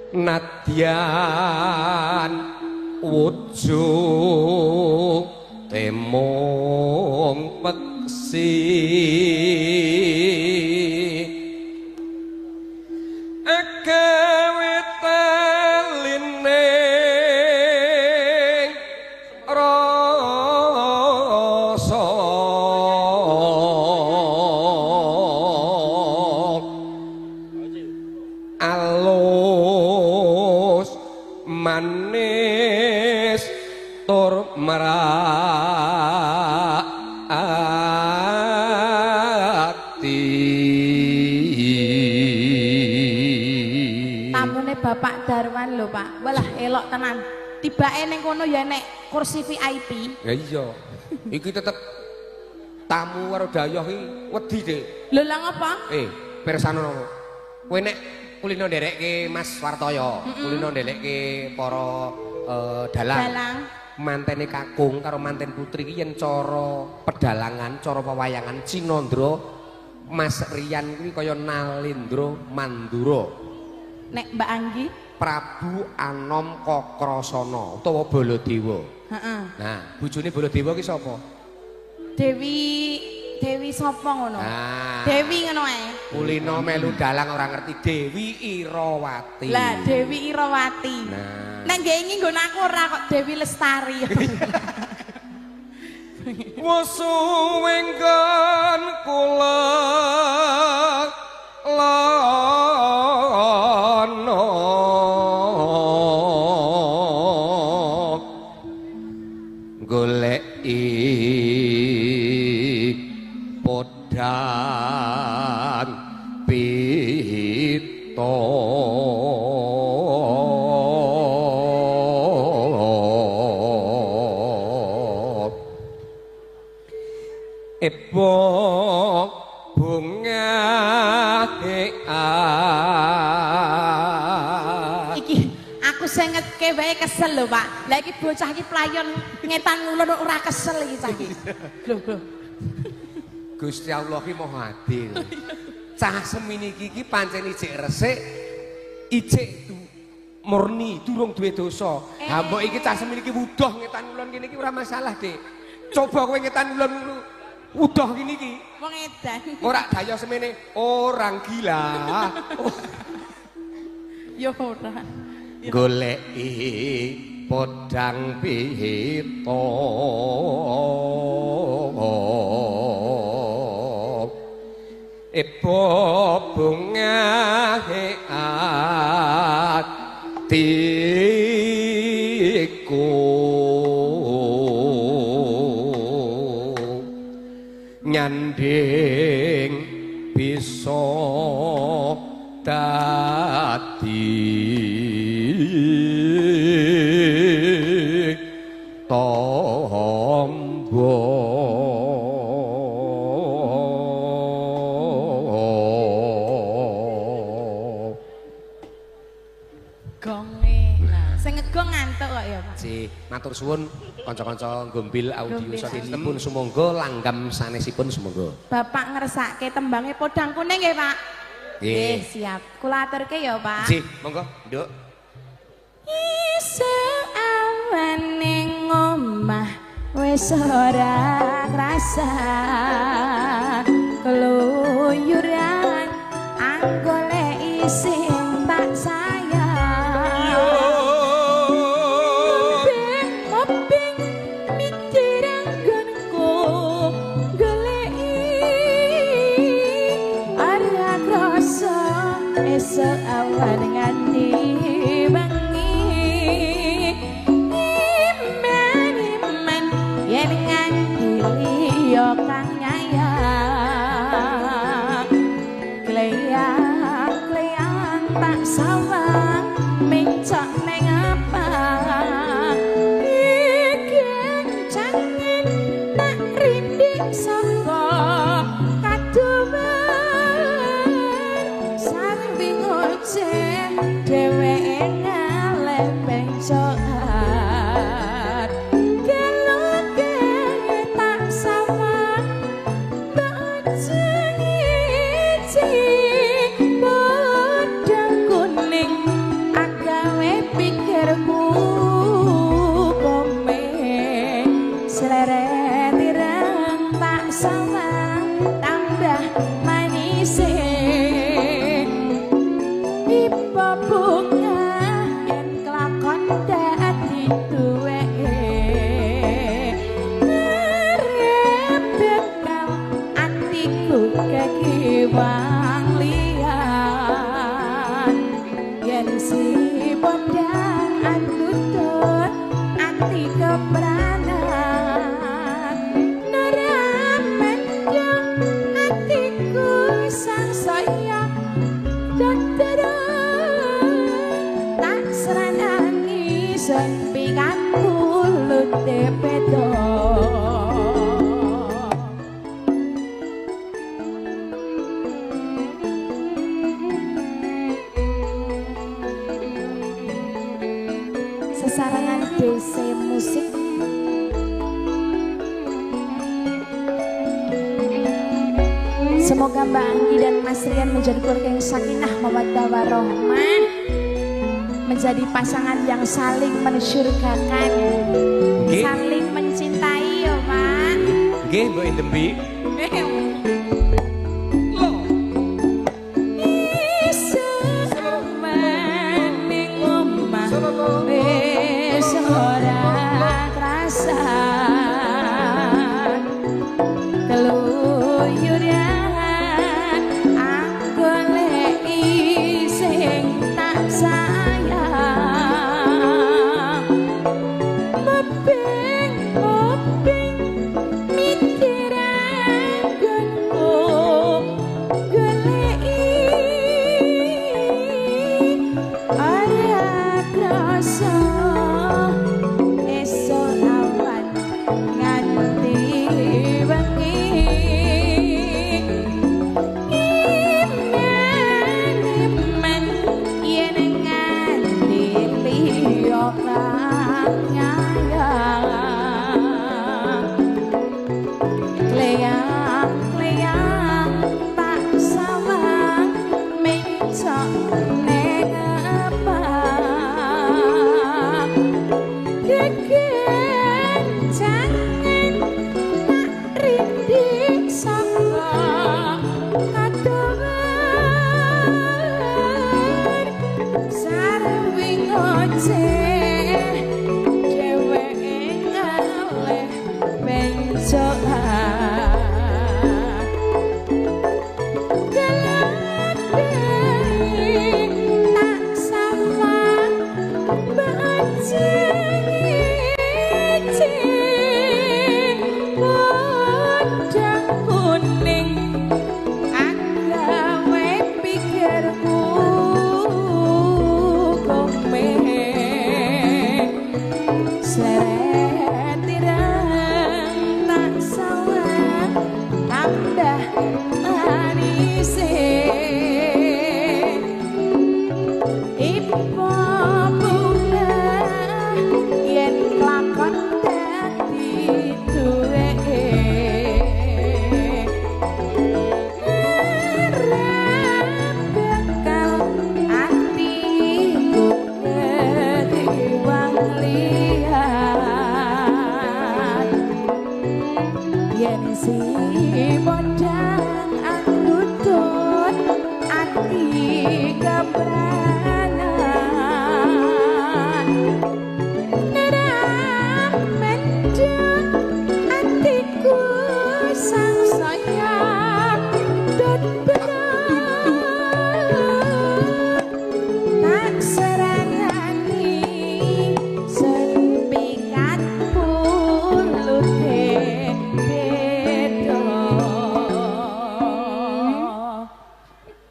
Nadyan wujud temung peksi agawe taline rasa alus manis tur merak ati. Tamune Bapak Darwan lho Pak. Walah elok tenan. Tibake ning kono ya nek kursi VIP. Ya iya. Iki tetep tamu karo dayoh iki wedi, Dik. Lho lah ngapa? Pirsano kowe nek kulino nderekke Mas Wartoyo, kulino nderekke para dalang. Dalang. Mantene kakung karo manten putri iki yen cara pedalangan, cara pewayangan Cinandra Mas Rian kuwi kaya Nalendra Mandura. Nek Mbak Anggi Prabu Anom Kakrasana utawa Baladewa. Heeh. Nah, bojone Baladewa ki sapa? Dewi sapa ngono? Nah, Dewi ngono ae. Kulino melu dalang ora ngerti Dewi Irawati. Lah Dewi Irawati. Nah. Nek nggih iki nggon aku ora kok Dewi Lestari. Wusuwe nggon kula lana goleki podang pita ebo bunga iki aku sing ngetke wae kesel lho Pak. Lah iki bocah iki playon ngetan ngulon ora kesel iki cah iki. Lho lho. Gusti Allah ki Maha Adil. Cah semini iki pancen ijik resik, ijik murni, durung duwe dosa. Ha mbok iki cah semini iki wudoh ngetan ngulon kene iki ora masalah, Dik. Coba kowe ngetan ngulon wudoh kene iki. Wong edan. Ora daya semene orang gila. Oh. Ya ora. Goleki podang pita ebo bungahe atiku nyanding bisa dadi tombo. Gonge. Nah, sing ngegong ngantuk kok ya, Pak. Nggih, matur suwun kanca-kanca Gombil Audio System pun sumangga langgam sanesipun sumangga. Bapak ngersake tembange podang kuning nggih, Pak? Nggih, siap. Kula aturke ya, Pak. Nggih, monggo, Nduk. Isuk awan ning omah wis ora krasa keluyuran anggoleki sing tak sayang. Moping mikir anggonku goleki ora krasa esuk awan nganti bengi. Iman-iman yen nganti liya kang nyayang kleyang-kleyang tak sawang mencok neng apa iki jangan tak rindik saka kaduwen sarwi ngoceh dheweke ngaleh pencokan keloke tak sawang tak jeniji podang kuning Ipo bunga yen kelakon dadi duweke rebekal atiku kekiwang liyan yen si podang atutut ati kepranan nora mendung atiku sangsaya tak seranani sepikan kulute pedo. Sesarengan DC Musik. Semoga Mbak Anggi dan Mas Rian menjadi keluarga yang sakinah mawaddah warahmah, menjadi pasangan yang saling mensyurgakan, saling mencintai ya Pak. Nggih, Mbok Endembi. Wis ora krasa keluyuran aku goleki sing tak sayang meping-meping mikir anggonku goleki ora krasa esuk awan nganti wengi iman-iman yen nganti liya kang nyayang kleyang-kleyang tak sawang mencok ning apa kekencangan tak rindik saka kadohan sarwi ngoceh dheweke ngalih bencokan gelap tak sawang podang kuning agawe pikirku kome sleret ireng tak sawang tambah manise ipo